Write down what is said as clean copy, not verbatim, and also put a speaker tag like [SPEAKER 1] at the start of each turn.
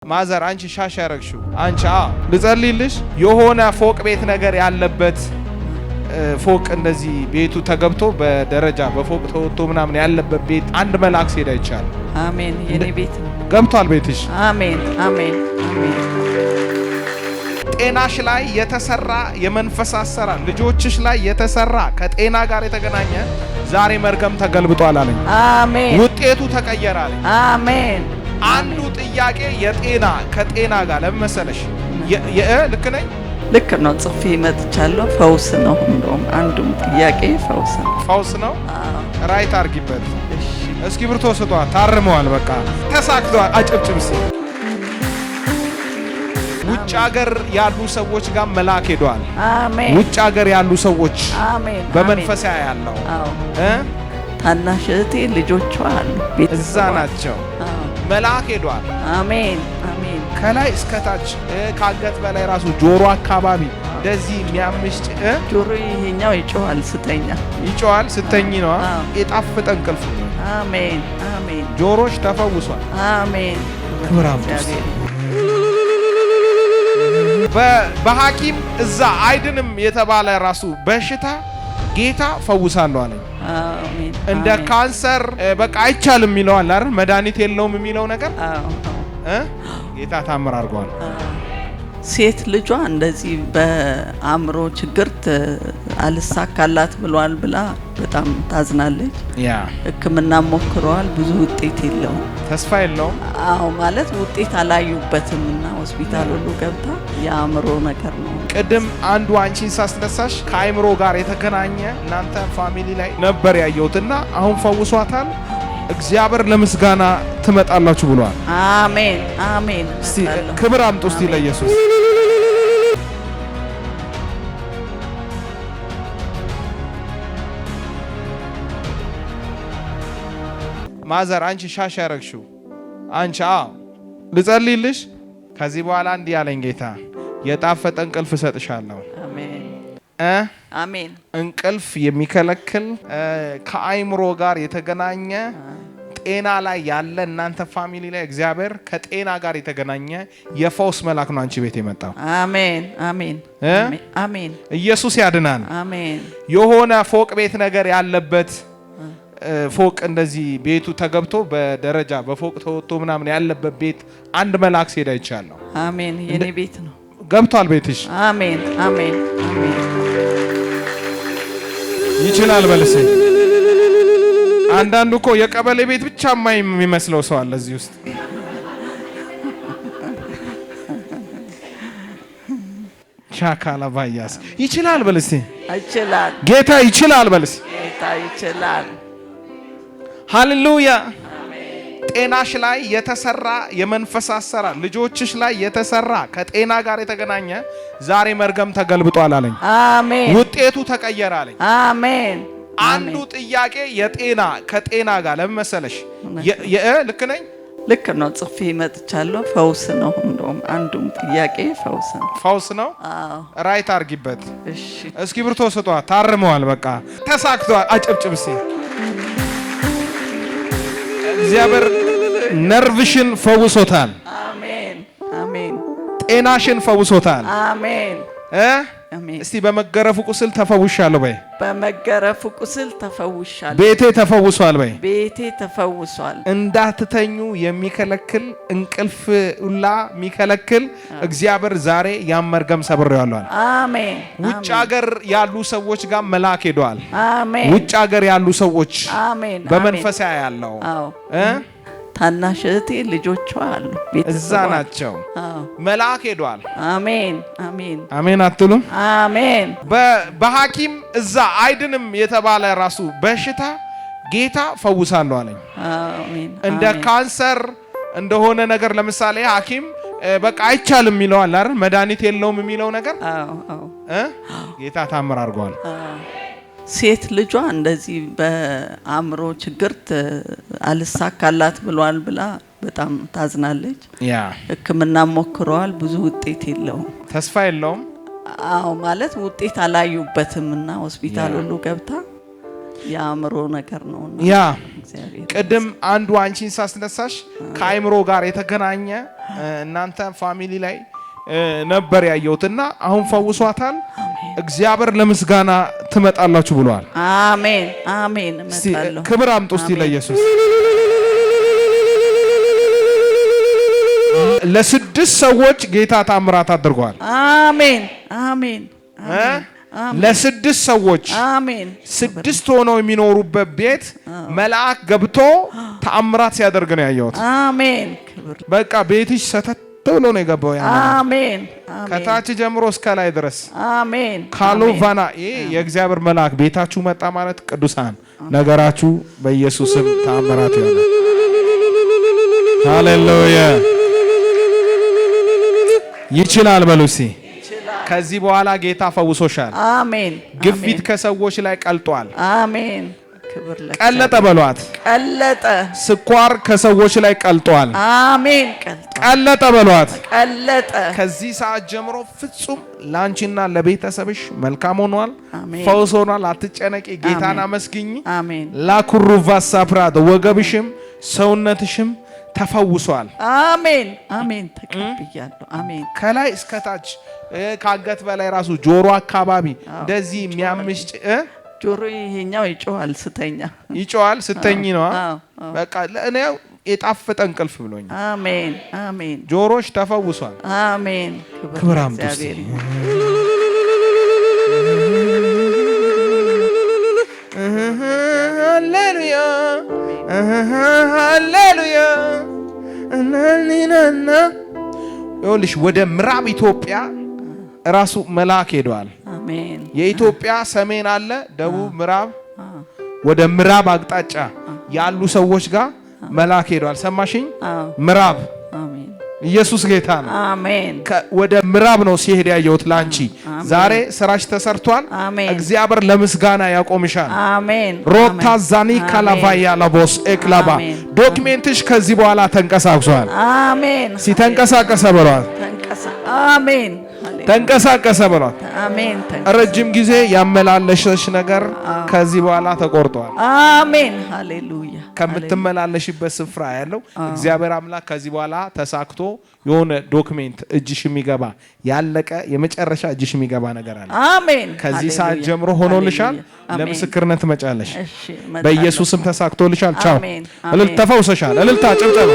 [SPEAKER 1] Mother፣ አንቺ ሻሽ ያረግሽው አንቺ፣ አዎ፣ ልጸልይልሽ። የሆነ ፎቅ ቤት ነገር ያለበት፣ ፎቅ እንደዚህ ቤቱ ተገብቶ በደረጃ በፎቅ ተወጥቶ ምናምን ያለበት ቤት አንድ መልአክ ሲሄድ አይቻለሁ።
[SPEAKER 2] አሜን። የኔ ቤት ነው።
[SPEAKER 1] ገብቷል ቤትሽ።
[SPEAKER 2] አሜን፣ አሜን፣ አሜን።
[SPEAKER 1] ጤናሽ ላይ የተሰራ የመንፈስ አሰራር፣ ልጆችሽ ላይ የተሰራ ከጤና ጋር የተገናኘ ዛሬ መርገም ተገልብጧል አለኝ።
[SPEAKER 2] አሜን።
[SPEAKER 1] ውጤቱ ተቀየረ አለኝ።
[SPEAKER 2] አሜን።
[SPEAKER 1] አንዱ ጥያቄ የጤና ከጤና ጋር ለምን መሰለሽ? ልክ ነኝ?
[SPEAKER 2] ልክ ነው። ጽፌ መጥቻለሁ። ፈውስ ነው። እንደውም አንዱም ጥያቄ ፈውስ ነው።
[SPEAKER 1] ፈውስ ነው።
[SPEAKER 2] አዎ።
[SPEAKER 1] Right አርጊበት።
[SPEAKER 2] እሺ።
[SPEAKER 1] እስክሪብቶ ስጧት። ታርመዋል። በቃ ተሳክተዋል። አጨብጭብ እስኪ። ውጭ ሀገር ያሉ ሰዎች ጋር መልአክ ሄዷል።
[SPEAKER 2] አሜን።
[SPEAKER 1] ውጭ ሀገር ያሉ ሰዎች
[SPEAKER 2] አሜን።
[SPEAKER 1] በመንፈሳ ያለው
[SPEAKER 2] አዎ።
[SPEAKER 1] እ
[SPEAKER 2] ታናሽ እህቴ ልጆቿ አሉ።
[SPEAKER 1] እዛ
[SPEAKER 2] ቤተሰቧ።
[SPEAKER 1] ናቸው።
[SPEAKER 2] አዎ።
[SPEAKER 1] መልአክ ሄዷል።
[SPEAKER 2] አሜን፣ አሜን።
[SPEAKER 1] ከላይ እስከ ታች ከአንገት በላይ ራሱ ጆሮ አካባቢ እንደዚህ የሚያምሽ
[SPEAKER 2] ጆሮ ይሄኛው ይጮሃል ስተኛ።
[SPEAKER 1] ይጮሃል ስተኝ ነው።
[SPEAKER 2] አዎ።
[SPEAKER 1] የጣፈጠ እንቅልፍ ነው።
[SPEAKER 2] አሜን፣ አሜን።
[SPEAKER 1] ጆሮሽ ተፈውሷል።
[SPEAKER 2] አሜን።
[SPEAKER 1] ክብር አምጡ እስቲ።
[SPEAKER 2] እግዚአብሔር።
[SPEAKER 1] በሐኪም እዛ አይድንም የተባለ ራሱ በሽታ ጌታ ፈውሳለሁ አለኝ።
[SPEAKER 2] አሜን።
[SPEAKER 1] እንደ
[SPEAKER 2] አሜን።
[SPEAKER 1] ካንሰር በቃ አይቻልም የሚለው አለ አይደል? መድኃኒት የለውም የሚለው ነገር
[SPEAKER 2] አዎ አዎ።
[SPEAKER 1] እ ጌታ ታምር አድርጓል።
[SPEAKER 2] ሴት ልጇ እንደዚህ በአእምሮ ችግር አልሳካላት ብሏል ብላ በጣም ታዝናለች። ሕክምና ሞክረዋል፣ ብዙ ውጤት የለውም።
[SPEAKER 1] ተስፋ የለውም።
[SPEAKER 2] አዎ፣ ማለት ውጤት አላዩበትም እና ሆስፒታል ሁሉ ገብታ የአእምሮ ነገር ነው።
[SPEAKER 1] ቅድም አንዱ አንቺን ሳስነሳሽ ከአእምሮ ጋር የተገናኘ እናንተ family ላይ ነበር ያየሁትና አሁን ፈውሷታል። እግዚአብሔር ለምስጋና ትመጣላችሁ ብሏል።
[SPEAKER 2] አሜን፣ አሜን።
[SPEAKER 1] እስቲ
[SPEAKER 2] እመጣለሁ።
[SPEAKER 1] ክብር አምጡ እስቲ
[SPEAKER 2] አሜን።
[SPEAKER 1] ለኢየሱስ። Mother፣ አንቺ ሻሽ ያረግሽው አንቺ፣ አዎ፣ ልጸልይልሽ። ከዚህ በኋላ እንዲህ ያለኝ ጌታ የጣፈጠ እንቅልፍ እሰጥሻለሁ።
[SPEAKER 2] አሜን።
[SPEAKER 1] እ
[SPEAKER 2] አሜን።
[SPEAKER 1] እንቅልፍ የሚከለክል ከአይምሮ ጋር የተገናኘ ጤና ላይ ያለ እናንተ family ላይ እግዚአብሔር ከጤና ጋር የተገናኘ የፈውስ መልአክ ነው አንቺ ቤት የመጣው።
[SPEAKER 2] አሜን፣ አሜን።
[SPEAKER 1] እ?
[SPEAKER 2] አሜን።
[SPEAKER 1] ኢየሱስ ያድናል።
[SPEAKER 2] አሜን።
[SPEAKER 1] የሆነ ፎቅ ቤት ነገር ያለበት፣ ፎቅ እንደዚህ ቤቱ ተገብቶ በደረጃ በፎቅ ተወጥቶ ምናምን ያለበት ቤት አንድ መልአክ ሲሄድ አይቻለሁ።
[SPEAKER 2] አሜን። የኔ ቤት ነው።
[SPEAKER 1] ገብቷል ቤትሽ።
[SPEAKER 2] አሜን፣ አሜን፣ አሜን።
[SPEAKER 1] ይችላል በልሴ። አንዳንዱ እኮ የቀበሌ ቤት ብቻ ማይ የሚመስለው ሰው አለ እዚህ ውስጥ። ሻካላ ባያስ ይችላል በልሴ።
[SPEAKER 2] ይችላል።
[SPEAKER 1] ጌታ ይችላል በልሴ።
[SPEAKER 2] ጌታ ይችላል።
[SPEAKER 1] ሃሌሉያ። ጤናሽ ላይ የተሰራ የመንፈስ አሰራር፣ ልጆችሽ ላይ የተሰራ ከጤና ጋር የተገናኘ ዛሬ መርገም ተገልብጧል አለኝ።
[SPEAKER 2] አሜን።
[SPEAKER 1] ውጤቱ ተቀየረ አለኝ።
[SPEAKER 2] አሜን።
[SPEAKER 1] አንዱ ጥያቄ የጤና ከጤና ጋር ለምን መሰለሽ? ልክ ነኝ?
[SPEAKER 2] ልክ ነው። ጽፌ መጥቻለሁ። ፈውስ ነው። እንደውም አንዱም ጥያቄ ፈውስ ነው።
[SPEAKER 1] ፈውስ ነው።
[SPEAKER 2] አዎ።
[SPEAKER 1] Right አርጊበት።
[SPEAKER 2] እሺ።
[SPEAKER 1] እስክሪብቶ ስጧት። ታርመዋል። በቃ ተሳክተዋል። አጨብጭብ እስቲ። እግዚአብሔር ነርቭሽን ፈውሶታል።
[SPEAKER 2] አሜን፣ አሜን።
[SPEAKER 1] ጤናሽን ፈውሶታል።
[SPEAKER 2] አሜን።
[SPEAKER 1] እ
[SPEAKER 2] አሜን።
[SPEAKER 1] እስቲ በመገረፉ ቁስል ተፈውሻለሁ በይ።
[SPEAKER 2] በመገረፉ ቁስል ተፈውሻለሁ።
[SPEAKER 1] ቤቴ ተፈውሷል በይ።
[SPEAKER 2] ቤቴ ተፈውሷል።
[SPEAKER 1] እንዳትተኙ የሚከለክል፣ እንቅልፍ ሁላ የሚከለክል እግዚአብሔር ዛሬ ያን መርገም ሰብሬዋለሁ።
[SPEAKER 2] አሜን።
[SPEAKER 1] ውጭ ሀገር ያሉ ሰዎች ጋር መልአክ ሄዷል።
[SPEAKER 2] አሜን።
[SPEAKER 1] ውጭ ሀገር ያሉ ሰዎች
[SPEAKER 2] አሜን።
[SPEAKER 1] በመንፈሳ ያለው
[SPEAKER 2] አዎ።
[SPEAKER 1] እ
[SPEAKER 2] ታናሽ እህቴ ልጆቿ አሉ።
[SPEAKER 1] እዛ
[SPEAKER 2] ቤተሰቧ።
[SPEAKER 1] ናቸው።
[SPEAKER 2] አዎ።
[SPEAKER 1] መልአክ ሄዷል።
[SPEAKER 2] አሜን፣ አሜን።
[SPEAKER 1] አሜን አትሉም?
[SPEAKER 2] አሜን።
[SPEAKER 1] በሐኪም እዛ አይድንም የተባለ ራሱ በሽታ ጌታ ፈውሳለሁ አለኝ።
[SPEAKER 2] አሜን።
[SPEAKER 1] እንደ
[SPEAKER 2] አሜን።
[SPEAKER 1] ካንሰር እንደሆነ ነገር ለምሳሌ ሐኪም በቃ አይቻልም የሚለው አለ አይደል? መድኃኒት የለውም የሚለው ነገር
[SPEAKER 2] አዎ አዎ
[SPEAKER 1] እ ጌታ ታምር አድርጓል።
[SPEAKER 2] ሴት ልጇ እንደዚህ በአእምሮ ችግር አልሳካላት ብሏል ብላ በጣም ታዝናለች። ሕክምና ሞክረዋል፣ ብዙ ውጤት የለውም።
[SPEAKER 1] ተስፋ የለውም።
[SPEAKER 2] አዎ፣ ማለት ውጤት አላዩበትም እና ሆስፒታል ሁሉ ገብታ የአእምሮ ነገር ነው።
[SPEAKER 1] ያ ቅድም አንዱ አንቺን ሳስነሳሽ ከአእምሮ ጋር የተገናኘ እናንተ family ላይ ነበር ያየሁትና አሁን ፈውሷታል። እግዚአብሔር ለምስጋና ትመጣላችሁ ብለዋል።
[SPEAKER 2] አሜን አሜን። እመጣለሁ።
[SPEAKER 1] ክብር አምጡ እስቲ ለኢየሱስ። ለስድስት ሰዎች ጌታ ታምራት አድርጓል።
[SPEAKER 2] አሜን አሜን።
[SPEAKER 1] ለስድስት ሰዎች
[SPEAKER 2] አሜን።
[SPEAKER 1] ስድስት ሆነው የሚኖሩበት ቤት መልአክ ገብቶ ተአምራት ሲያደርግ ነው ያየሁት።
[SPEAKER 2] አሜን።
[SPEAKER 1] በቃ ቤትሽ ሰተት ብሎ ነው የገባው። ያ
[SPEAKER 2] አሜን።
[SPEAKER 1] ከታች ጀምሮ እስከ ላይ ድረስ
[SPEAKER 2] አሜን።
[SPEAKER 1] ካሎቫና ይሄ የእግዚአብሔር መልአክ ቤታችሁ መጣ ማለት ቅዱሳን ነገራችሁ በኢየሱስም ተአምራት ይሆናል። ሃሌሉያ። ይችላል በሉ እስኪ። ከዚህ በኋላ ጌታ ፈውሶሻል።
[SPEAKER 2] አሜን።
[SPEAKER 1] ግፊት ከሰዎች ላይ ቀልጧል።
[SPEAKER 2] አሜን።
[SPEAKER 1] ቀለጠ በሏት።
[SPEAKER 2] ቀለጠ።
[SPEAKER 1] ስኳር ከሰዎች ላይ ቀልጧል።
[SPEAKER 2] አሜን።
[SPEAKER 1] ቀለጠ በሏት።
[SPEAKER 2] ቀለጠ።
[SPEAKER 1] ከዚህ ሰዓት ጀምሮ ፍጹም ላንቺና ለቤተሰብሽ መልካም ሆኗል፣ ፈውስ ሆኗል። አትጨነቂ። ጌታን አመስግኝ።
[SPEAKER 2] አሜን።
[SPEAKER 1] ላኩሩቫ ሳፕራዶ ወገብሽም ሰውነትሽም ተፈውሷል።
[SPEAKER 2] አሜን አሜን። ተቀብያለሁ። አሜን።
[SPEAKER 1] ከላይ እስከታች ከአንገት በላይ ራሱ ጆሮ አካባቢ እንደዚህ የሚያምሽ
[SPEAKER 2] ጆሮ ይሄኛው ይጮሃል ስተኛ
[SPEAKER 1] ይጮሃል ስተኝ ነው። በቃ ለእኔ የጣፈጠ እንቅልፍ ብሎኛል።
[SPEAKER 2] አሜን አሜን።
[SPEAKER 1] ጆሮሽ ተፈውሷል።
[SPEAKER 2] አሜን።
[SPEAKER 1] ክብር አምጡ። ሃሌሉያ ሃሌሉያ። ይኸውልሽ ወደ ምዕራብ ኢትዮጵያ ራሱ መልአክ ሄደዋል።
[SPEAKER 2] አሜን።
[SPEAKER 1] የኢትዮጵያ ሰሜን አለ፣ ደቡብ፣ ምዕራብ። ወደ ምዕራብ አቅጣጫ ያሉ ሰዎች ጋር መልአክ ሄደዋል። ሰማሽኝ? ምዕራብ ኢየሱስ ጌታ ነው።
[SPEAKER 2] አሜን።
[SPEAKER 1] ወደ ምዕራብ ነው ሲሄድ ያየሁት ላንቺ። ዛሬ ስራሽ ተሰርቷል። እግዚአብሔር ለምስጋና ያቆምሻል።
[SPEAKER 2] አሜን።
[SPEAKER 1] ሮታ ዛኒ ካላቫያ ላቦስ ኤክላባ document ሽ ከዚህ በኋላ ተንቀሳቅሷል።
[SPEAKER 2] አሜን።
[SPEAKER 1] ሲተንቀሳቀሰ በሏል።
[SPEAKER 2] አሜን።
[SPEAKER 1] ተንቀሳቀሰ በሏል።
[SPEAKER 2] አሜን።
[SPEAKER 1] ረጅም ጊዜ ያመላለሸሽ ነገር ከዚህ በኋላ ተቆርጧል።
[SPEAKER 2] አሜን። ሃሌሉያ።
[SPEAKER 1] ከምትመላለሽበት ስፍራ ያለው እግዚአብሔር አምላክ ከዚህ በኋላ ተሳክቶ የሆነ document እጅሽ የሚገባ ያለቀ የመጨረሻ እጅሽ የሚገባ ነገር አለ።
[SPEAKER 2] አሜን።
[SPEAKER 1] ከዚህ ሰዓት ጀምሮ ሆኖልሻል። ለምስክርነት ትመጫለሽ። በኢየሱስም ተሳክቶልሻል። ቻው። እልል ተፈውሰሻል። እልልታ፣ ጭብጨባ።